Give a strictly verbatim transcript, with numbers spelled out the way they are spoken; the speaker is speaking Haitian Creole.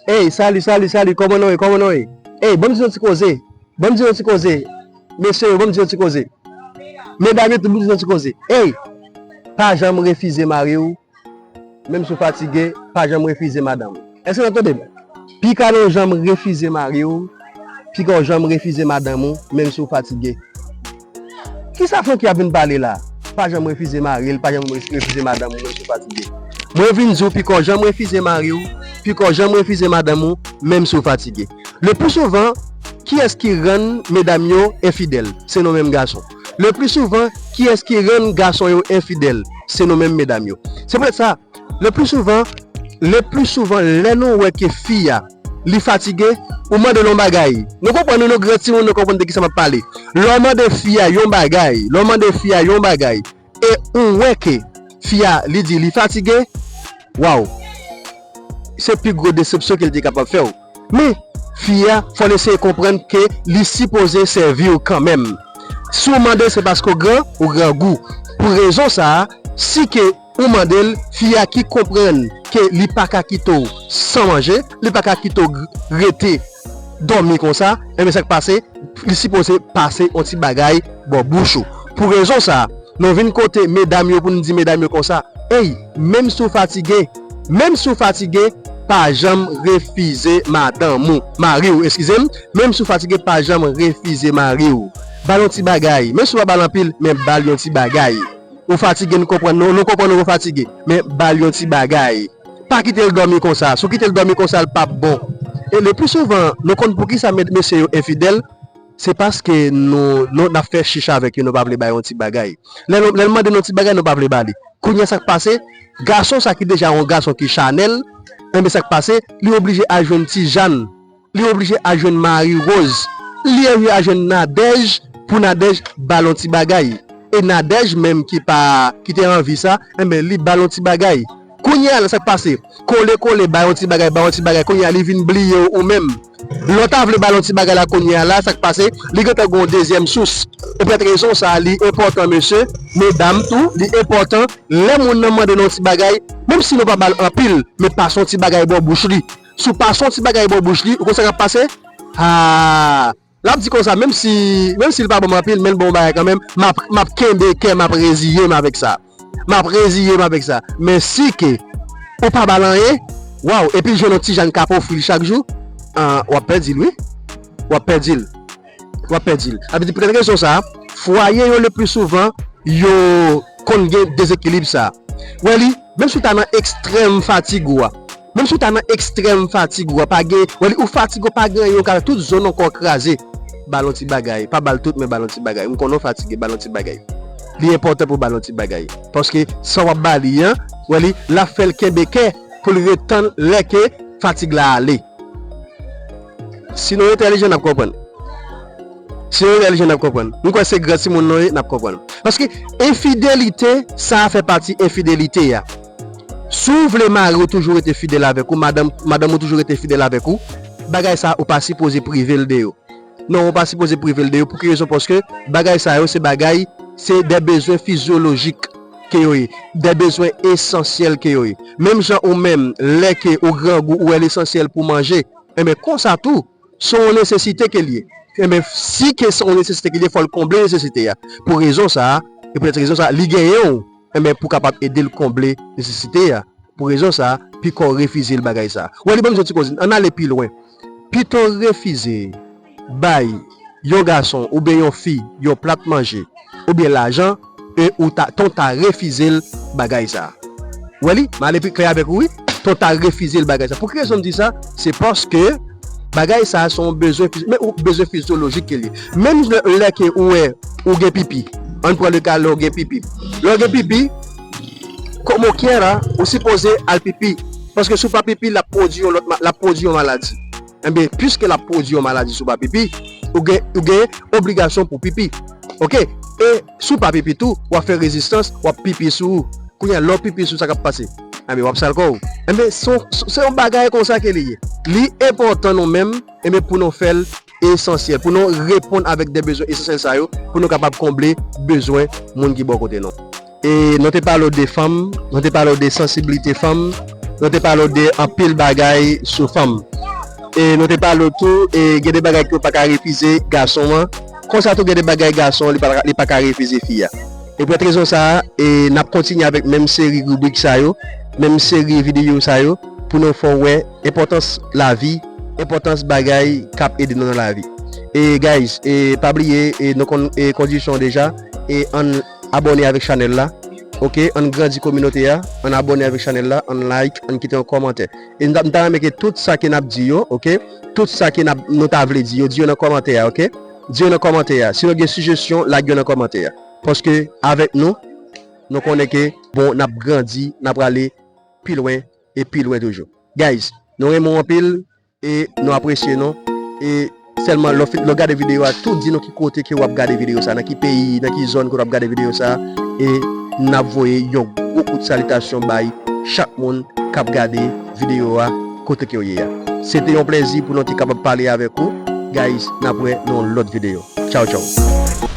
Ey, salut, salut, salut, kòman nou ye, kòman nou ye? Ey, ban m di nou ti koze, ban m di nou ti koze, mesye yo, ban m di nou ti koze, medam yo tou, ban m di nou ti koze. Ey, pa janm refize mari w, menm si w fatige, pa janm refize madanm ou. Èske n ap tande m? Pika w janm refize mari w, pika w janm refize madanm ou, menm si w fatige. Kisa Francky ap vin pale la? Pa janm refize mari l, pa janm refize madanm ou, menm si w fatige. Mwen vin di w, pika w janm refize mari w, pika w janm refize madanm ou, menm si w fatige. Le pli souvan, kiyès ki rann medam yo enfidèl? Se nou menm gason. Le pli souvan, kiyès ki rann gason yo enfidèl? Se nou menm medam yo. Se poutèt sa, le pli souvan, le pli souvan, lè nou wè ke fi a, li fatige, ou mande l yon bagay. Nou konprann, nou, nou gran timoun, nou konprann de kisa m ap pale. Lè w mande fi a yon bagay, lè w mande fi a yon bagay, e ou wè ke fi a, li di li fatige, waw, se pi gwo desepsyon ke l te kapab fè w. Men, fi a, fò l eseye konprann ke li sipoze sèvi w kanmenm. Si w mande, se paske w gran, ou grangou. Pou rezon sa a, si ke ou mande l, fi a ki konprann ke li pa ka kite w san manje, li pa ka kite w g-, rete dòmi konsa, enben sa k pase, li sipoze pase yon ti bagay bò bouch ou. Pou rezon sa a, nou vin kote medam yo pou n di medam yo konsa, ey, menm si w fatige, menm si w fatige, pa janm refize madanm ou, mari w, eskize m, menm si w fatige, pa janm refize mari w. Ba l yon ti bagay, menm si w pa ba l anpil, men ba l yon ti bagay. Ou fatige, nou konprann, nou, nou konprann ou fatige, men ba l yon ti bagay. Pa kite l dòmi konsa. Si w kite l dòmi konsa, l p ap bon. E le pli souvan, nou konn poukisa me-, mesye yo enfidèl, se paske nou, nou, n ap fè chich avèk yo, nou pa vle ba yo yon ti bagay. Lè nou, lè l mande nou yon ti bagay, nou pa vle ba li. Kounye a, sa k pase, gason sa ki deja yon gason ki chanèl, enben sa k pase, li oblije al jwenn Tijàn, li oblije al jwenn Mari Woz, li oblije al jwenn Nadèj, pou Nadèj ba l yon ti bagay. E Nadèj menm ki pa, ki te anvi sa, enben li ba l yon ti bagay. Kounye a la, sa k pase? Kole, kole, ba yon ti bagay, ba yon ti bagay. Kounye a, li vin bliye w ou menm. Lè w ta vle ba l yon ti bagay la, kounye a la, sa k pase? Li gentan gen yon dezyèm sous. E poutèt rezon sa a, li enpòtan, mesye, medam tou, li enpòtan, lè moun nan mande nou yon ti bagay, menm si nou pa ba l anpil, men pase yon ti bagay bò bouch li. Si w pase yon ti bagay bò bouch li, ou konn sa k ap pase? Ah! L ap di konsa, menm si, menm si l pa ban m anpil, men l ban m yon bagay kanmenm, m ap, m ap kenbe kè, m ap reziye m avèk sa. M ap reziye m avèk sa. Men si ke ou pa ba l anyen, waw, epi l jwenn yon ti jan k ap ofri l chak jou, ah, w ap pèdi l, wi. W ap pèdi l. W ap pèdi l. Sa vle di, poutèt rezon sa a, fwaye yo le pli souvan, yo konn gen dezekilib sa a. Wè li, menm si w ta nan ekstrèm fatig ou a, menm si w ta nan ekstrèm fatig ou a, pa gen, wè li, ou fatige, ou pa gen anyen ou ka fè, tout zòn ou kò kraze. Ba l yon ti bagay. Pa ba l tout, men ba l yon ti bagay. M konnen w fatige, ba l yon ti bagay. Li enpòtan pou w ba l yon ti bagay. Paske sa w ap ba li an, wè li, l ap fè l kenbe kè pou l ret tann lè ke fatig la ale. Si nou entèlijan, n ap konprann. Si nou entèlijan, n ap konprann. M kwè se gran timoun nou ye, n ap konprann. Paske enfidelite, sa fè pati enfidelite a. Si w vle mari w toujou rete fidèl avèk ou, madanm, madanm ou toujou rete fidèl avèk ou, bagay sa ou pa sipoze prive l de yo. Non, ou pa sipoze prive l de yo. Pou ki rezon? Paske bagay sa yo se bagay, se de bezwen fizyolojik ke yo ye, de bezwen esansyèl ke yo ye. Menm jan ou menm, lè ke ou grangou, ou wè l esansyèl pou manje, enben konsa tou, se yon nesesite ke l ye. Enben, si ke se yon nesesite ke l ye, fò l konble nesesite a. Pou rezon sa a, e poutèt rezon sa a, li genyen w, enben, pou kapab ede l konble nesesite a. Pou rezon sa a, pika w refize l bagay sa a. Wè li, ban m di w ti koze, ann ale pi lwen. Pito w refize bay yon gason oubyen yon fi yon plat manje oubyen lajan, e ou ta, tan w ta refize l bagay sa a. Wè li, m ale pi klè avèk ou, wi. Tan w ta refize l bagay sa a. Pou ki rezon m di sa? Se paske bagay sa a se yon bezwen fiz-, men yon bezwen fizyolojik ke l ye. Menm lè, lè ke ou wè ou gen pipi. Ann pran le ka lè w gen pipi. Lè w gen pipi, como quiera, ou sipoze al pipi. Paske si w pa pipi, l ap pwodui yon lòt ma-, l ap pwodui yon maladi. Enben, piske l ap pwodui yon maladi si w pa pipi, ou gen, ou gen obligasyon pou pipi. Oke? E si w pa pipi tou, w ap fè rezistans, w ap pipi sou ou. Kounye a, lè w pipi sou, sa k ap pase? Enben, w ap sal kò w. Enben, se yon, se yon bagay konsa ke li ye. Li enpòtan nou menm, enben, pou nou fè l esansyèl, pou nou reponn avèk de bezwen esansyèl sa yo, pou nou kapab konble bezwen moun ki bò kote nou. E nou te pale w de fanm, nou te pale w de sansiblite fanm, nou te pale w de anpil bagay sou fanm. E nou te pale w tou, e gen de bagay ke w pa ka refize gason an. Konsa tou gen de bagay gason an, li pa, li pa ka refize fi a. E pou rezon sa a, e n ap kontinye avèk menm seri ribrik sa yo, menm seri videyo sa yo, pou nou fè w wè enpòtans lavi, enpòtans bagay k ap ede nou nan lavi. E guys, e pa bliye, e nou konn e kondisyon deja, e ann abòne avèk chanèl la. Oke, ann grandi kominote a, ann abòne avèk chanèl la, ann like, ann kite yon kòmantè. E m ta, m ta renmen ke tout sa ke n ap di yo, oke, tout sa ke n ap, nou ta vle di yo, di yo nan kòmantè a, oke? Di yo nan kòmantè a. Si nou gen sijesyon, lage yo nan kòmantè a. Paske avèk nou, nou konnen ke, bon, n ap grandi, n ap prale pi lwen e pi lwen toujou. Guys, nou renmen w anpil e nou apresye nou. E sèlman lè w fin, lè w gade videyo a, tou di nou ki kote ke w ap gade videyo sa, nan ki peyi, nan ki zòn ke w ap gade videyo sa. E n ap voye yon gwo kout salitasyon bay chak moun k ap gade videyo a kote ke w ye a. Se te yon plèzi pou nou te kapab pale avèk ou. Guys, n ap wè nan yon lòt videyo. Tchaw, tchaw.